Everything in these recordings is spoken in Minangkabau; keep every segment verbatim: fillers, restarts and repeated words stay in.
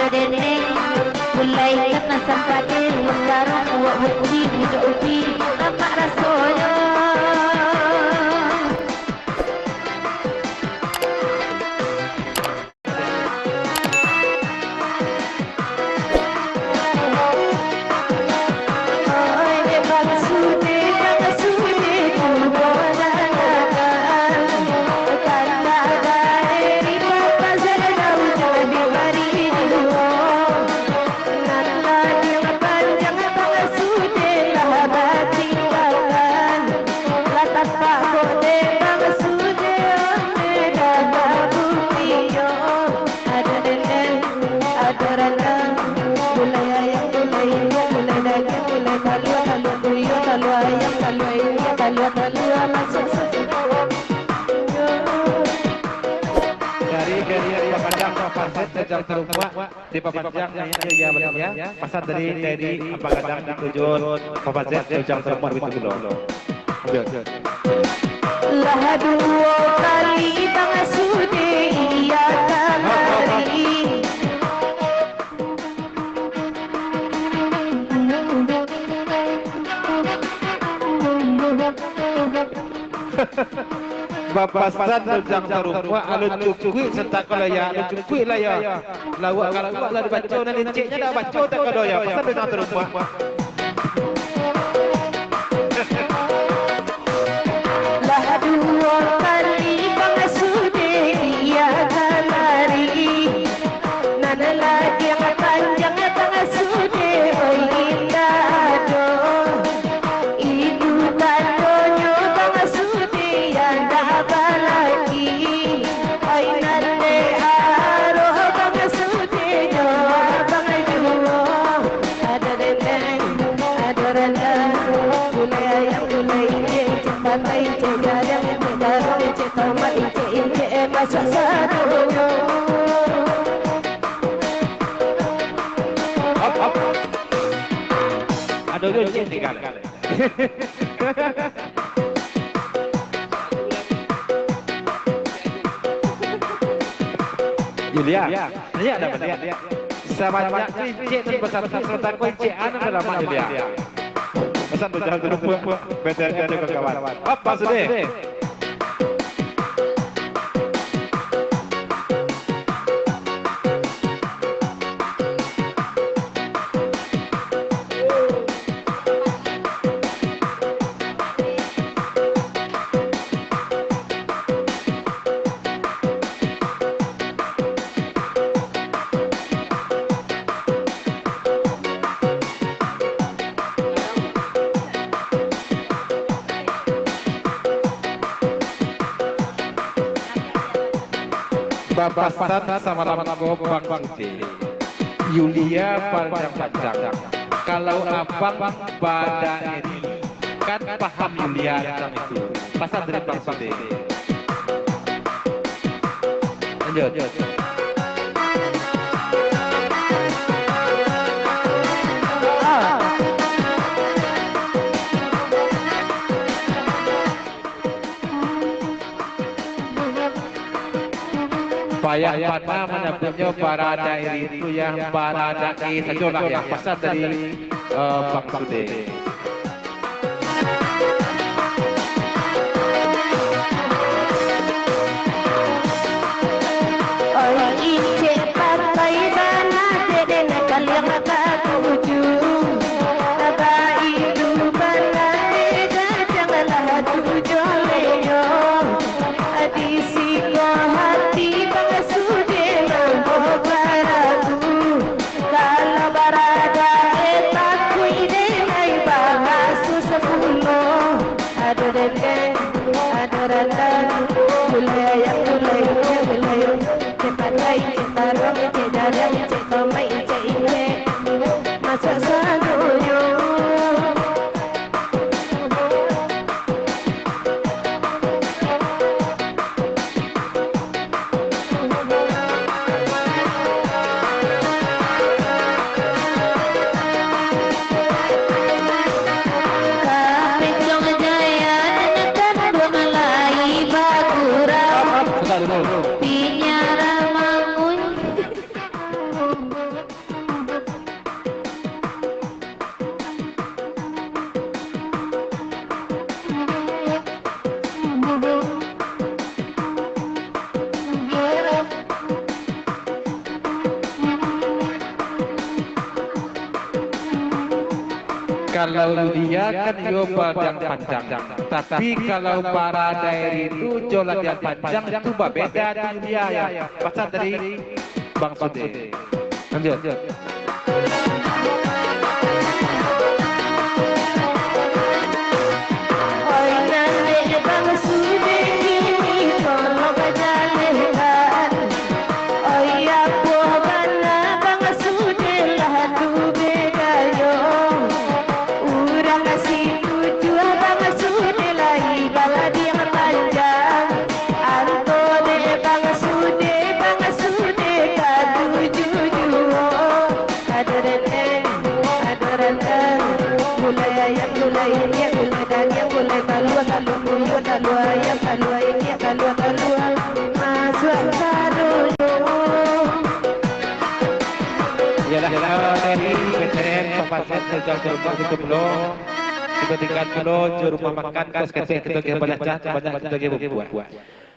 Dendeng, gulai ka masam padeh, sekarang buah ubi, budak ubi, lamak rasonyo. Ado dendeng, ado randang, gulai ayam, gulai iwak, gulai dagiang, gulai talua, talua buyuang, talua ayam, talua iwak, talua, talua masuak sajo. Dari, dari, dari Padang, Papasen, Ujang Tarumpuak, di Papanjang, nah, itu ya, baliak ya. Pasan dari, dari Abang Gadang di Tujuh, Papasen, Ujang Tarumpuak, begitu dulu. Lah duo kali Bang Sude iyo kamari. Bapasan Ujang Tarumpuak, alun cukuik satangah lah ya, alun cukuik lah ya. Lauak ka lauak lah dibaco, nan inceknyo dak baco takado yo. Pasan Ujang Tarumpuak. Lah duo kali Bang Sude iyo kamari. Nan ladiang panjang Bang Sude, oi indak ado. Itu tandonyo Bang Sude indak balaki. Oi nan dek aroh Bang Sude jo abang juo. Ado dendeng, ado randang, gulai ayam, gulai incek, incek patai, incek gadang, incek tarong, incek tomat, incek, incek, eh, masuak sadonyo. Hop, hop. Ado jo incek tinggal. Yulia, liek dah, liek. Sabanyak tu incek tu basatu, sabanyak ko incek anu dah lamo, Yulia. Pasan tu jangan lupa, B T R tu kawan. Apa sudah? Bapasan samalam ko Bang Sude. Yulia panjang-panjang. Kalau abang bada ini, kan paham Yulia tentang itu. Pasan dari Bang Sude. Lanjut. Ah. Payah bana manyabuiknyo baradaik itu, yang baradaik sajolah, yang pasan dari, eh, Bang Sude. Oi, incek patai bana, dek den kaliang katuju. Baitu bana, dek gadang lah tujuah lenyo. Di siko hati Bang Sude mambo baragu. Kalau baradaik takuik den ai bahaso sapulo. Ado dendeng, ado randang, gulai ayam, gulai iwak, gulai, cek patai, cek tarong, cek gadang, cek tomat, cek incek, masuak sadonyo. Kapincong Jaya, Tanah Kanduang lai bagurau. Pinyaram mangun. Kalau Yulia kan iyo balandiang panjang, tapi kalau baradairi tu jo landiang panjang tu babeda tu Yulia ya. Pasan dari Bang Sude. Lanjut. Oi nan dek Bang Sude kini tolong bajalehkan. Oi apo bana Bang Sude lah tu begayo. Urang si tujuah Bang Sude lai balandiang panjang. Anto dek Bang Sude, Bang Sude katuju juo. Ado rendang, ado rendang. Gulai ayam, gulai iniak, gulai daniang, gulai talua, talua buyuang, talua ayam, talua iniak, talua, talua. Masuak ka dodo. Iyolah, dari B T M, Bapak Set, Sejak Rumah, Situ Pulo. Kita tinggal pulo jo rumah makan, kos ketek kita ge balacan, banyak kita ge babuek.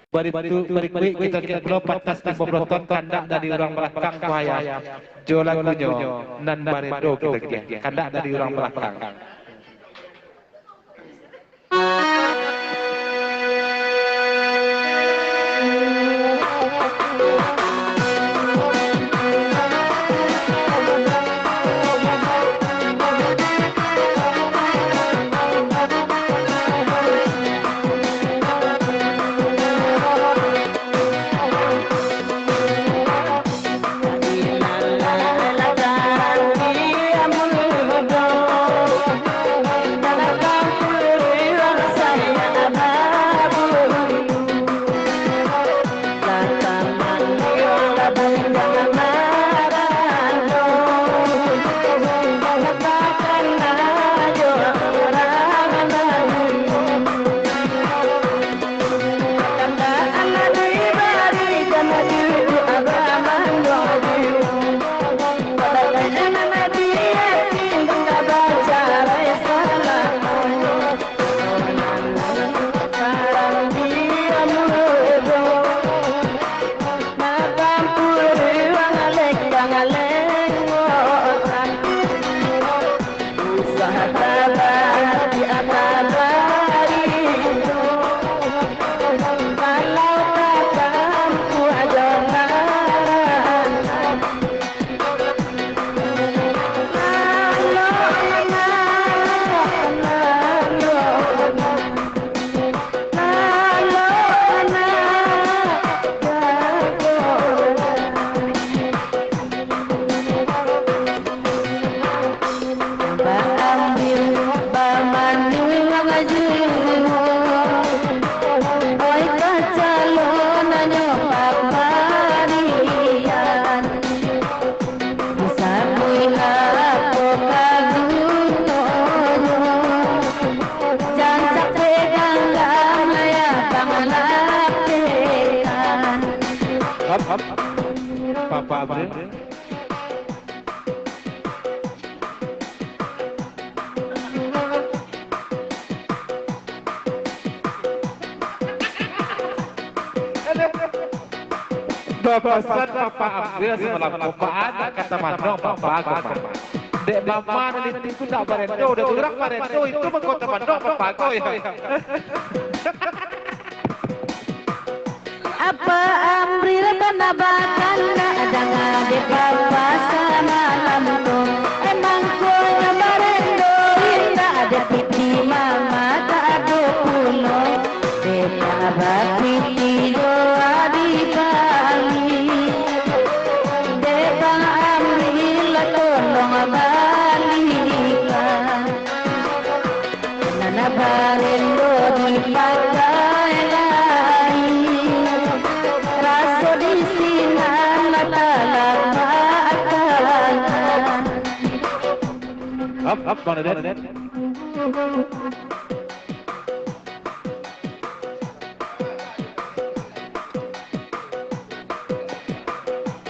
Baritu, barikuik kita ge pulo pantas limo puluah ton, kandak dari urang balakang, bahaya. Jo lagunyo, nan barendo kita ge, kandak dari urang balakang. Baambil bamanuang juo, oi kacalonanyo paparian. Sabuik apo ka gunonyo, jan capek ganggam, ayah pangalakekan. Hap, hap. Papa Abdul. Bapasan Papa Abdul samalam ko, baa nak ka tamanok Papa ko mah. Dek mama nan itu ndak barendo, dek urang barendo itu mangko tamanok Papa ko, yo. Apa Amril bana bakanak, danga dek bapa samalam tu. Emang ko nyo barendo indak, dek pitih mama tak ado pulo. Dek bapitih jo adi kami, dek Bang Amril tolong balikan. Nan barendo dipakai lai, raso di sinan talatak. Hap, hap, Bang Deden.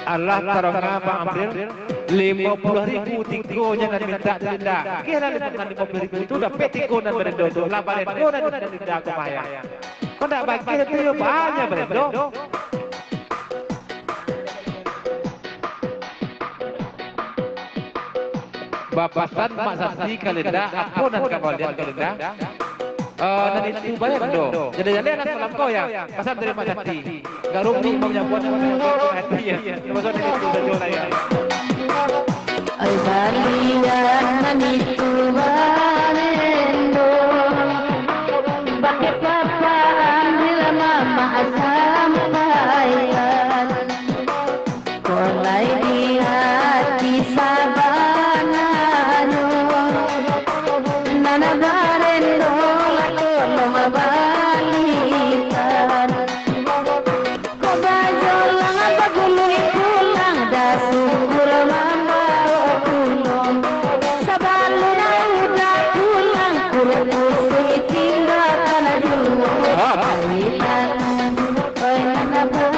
Alah, tarongah Bang Amril, limo puluah ribu tigo nyo nan mintak tu, indak. Kira limo, nan limo puluah ribu tu dapek tigo nan barendo tu, lah barendo nan mintak tu, indak, ko mah, yo. Ko ndak bagiah tu, yo, banyak barendo. Bapasan Mak Sati ka Linda, apo nan ka balian ka Linda? Eh, nan itu barendo. Jadi jaleh lah salam ko ya. Pasan dari Mak Sati. Gak rumik mau nyabuan nama hati ya. Nama suami itu sajo lah ya. Ai balian nan itu barendo. Bakeh papa ambil mama sampaikan. Kok lai di hati sabananyo, nan barendo lah tolong balikan. Kok bajolang bagului pulang, dah sungkur mambaok pulang. Sabalun udah pulang, kuruik pusuih tinggakan dulu. Ah. Oi, nan ba-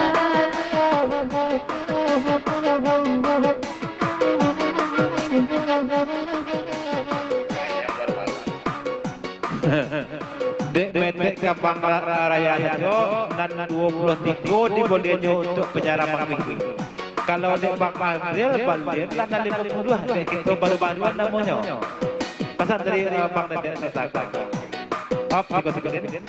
Dek metek ka Bang Ra-, Raya sajo, nan duo puluah tigo diboliannyo untuak penjara mangkuih. Kalau dek Bang Amril, balian lah nan limo puluah, dek kito baru-baruan namonyo. Pasan dari, eh, Bang Deden Sasaka. Op, tigo sekian.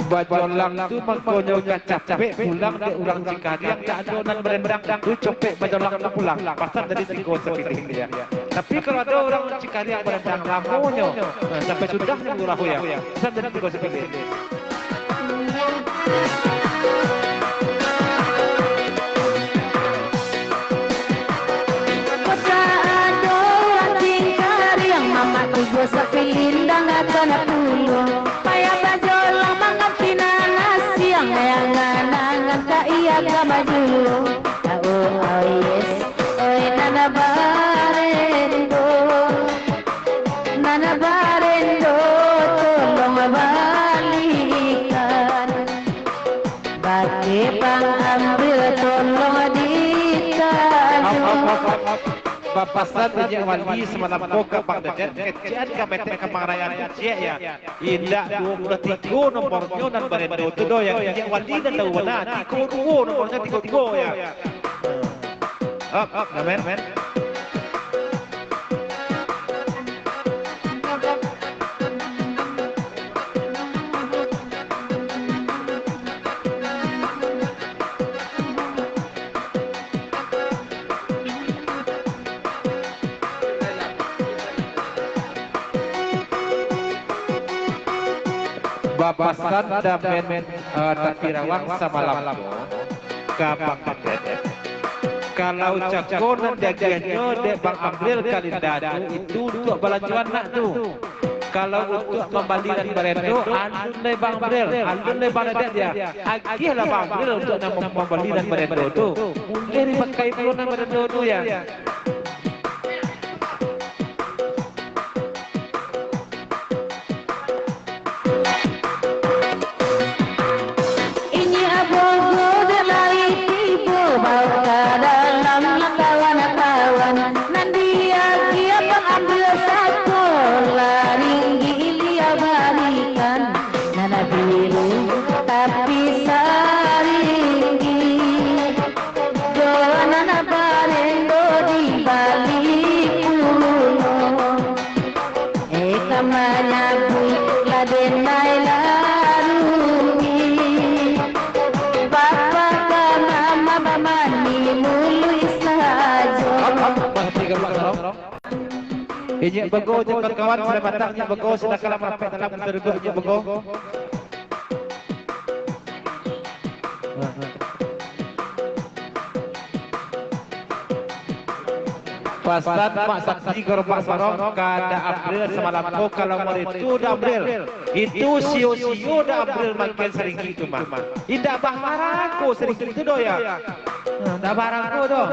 Bajolang tu mangkonyo ka capek pulang dek urang Cikariang, dak ado nan barendang tu copek bajolang tu pulang. Pasan dari tigo sapilih dia. Tapi kalau ado urang Cikariang barendang lamonyo, eh, sampai sudah nunggu rahu ya. Pasan dari tigo sapilih. Kok ado urang Cikariang, mamak tigo sapilih ndang akan pulo. Payah bajolang manganti nan asiang, angan-angan ka iya ka majuo. Oh, oh, yes. Oi, nan barendo, nan barendo, tolong balikan. Bakeh Bang Amril, tolong ditanyo. Bapasan Inyiak Wali samalam ko ka Bang Deden, kecek an ka metek ka Bang Raya kecek ya. Indak duo puluah tigo nomornyo nan barendo tu doh, yang Inyiak Wali nan tahu bana. Tigo duo nomornyo, tigo tigo ya. Up, up, amin. Bapasan Damen, eh, Tapi Rawang samalam ko ka Bang Deden. Kalau cako nan diagiahnyo dek Bang Amril ka Linda tu, itu untuak balanjo anak tu. Kalau untuak mambali nan barendo, alun lai Bang Amril, alun lai Bang Deden dia. Agiahlah Bang Amril untuak nan mambali nan barendo tu. Buliah dipakai pulo nan barendo tu ya. Inyiak Bogo dek lai tibo, bao ka dalam kawan-kawan. Nan diagiah Bang Amril sakolah, ringgik india barikan. Nan biru tapi saringgik. Jo nan barendo dibali pulo. Eh, ka manyabuik lah denai larui. Bapa ka mama bamani muluik sajo. Hap, hap, mati ka Mak Sarong. Inyiak Bogo jo kawan-kawan, selamat datang Inyiak Bogo, silakanlah marampek dalam, kita duduak Inyiak Bogo. Pasan Mak Sakti Gorobak Sorong ka Da Amril samalam ko, kalau marito Da Amril, itu sio-sio Da Amril makan saringgik tu mah. Indak baharang ko saringgik tu doh ya. Nah, indak baharang ko doh.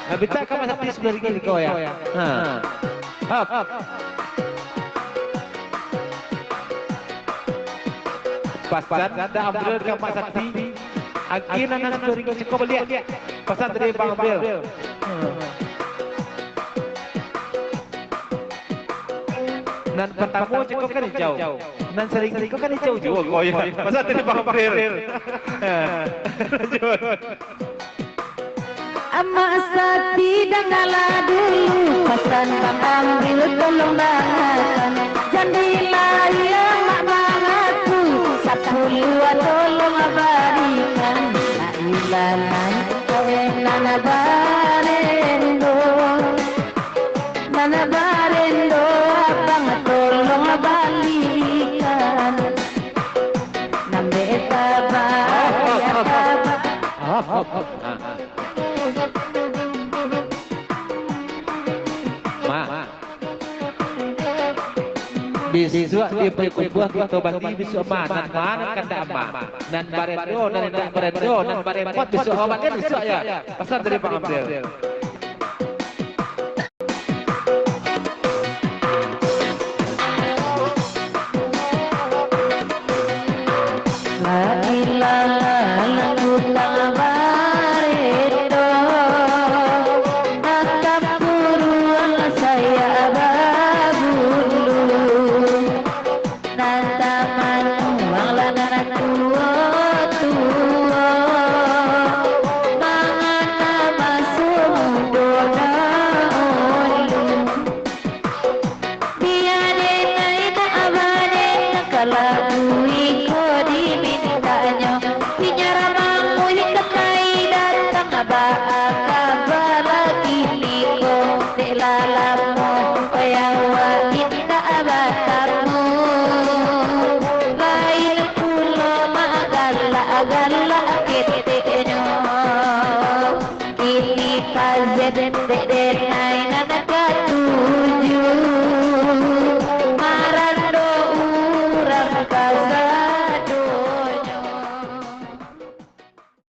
Nah, bita ka Mak Sakti sapuluah ringgit ko ya. Ha. Hap. Pasan Da Amril ka Mak Sakti. Agiah nan sapuluah ringgit cako baliak. Pasan dari Bang Amril. Hmm. Nan partamo cako kan ijau. Nan saringgi ko kan ijau juo ko, yo. Masa tadi Bang April. Lanjut. Amak Sati, dangalah dulu pasan Bang April, tolong dangakan. Jan dilahian mak mangaku, sapuluah tolong barikan. Nak ilalai kawin nan barendo. Nan barendo abang tolong balikan. Nambek tabah, ya tabah. Ma. Bisuak di Payakumbuah kito bali bisuak ma, nan ma nan kandak ma. Nan barendo, nan indak barendo, nan barepot bisuak ma, bisuak yo. Pasan dari Bang April. La ilaha illallah, tukang barendo, nan tampuruang sayak babulu. Nan tamanuang lah nan tuo-tuo, mangana maso mudo dahulu. Bia dek naiak abah dek nan kalabu iko dimintanyo. Inyo ramamuih ka kai datang baa kaba lagi niko. Dek lah lamo wayah awak indak batamu. Lain pulo magalak-galak keteknyo. Kini pazen dek denai nan katuju.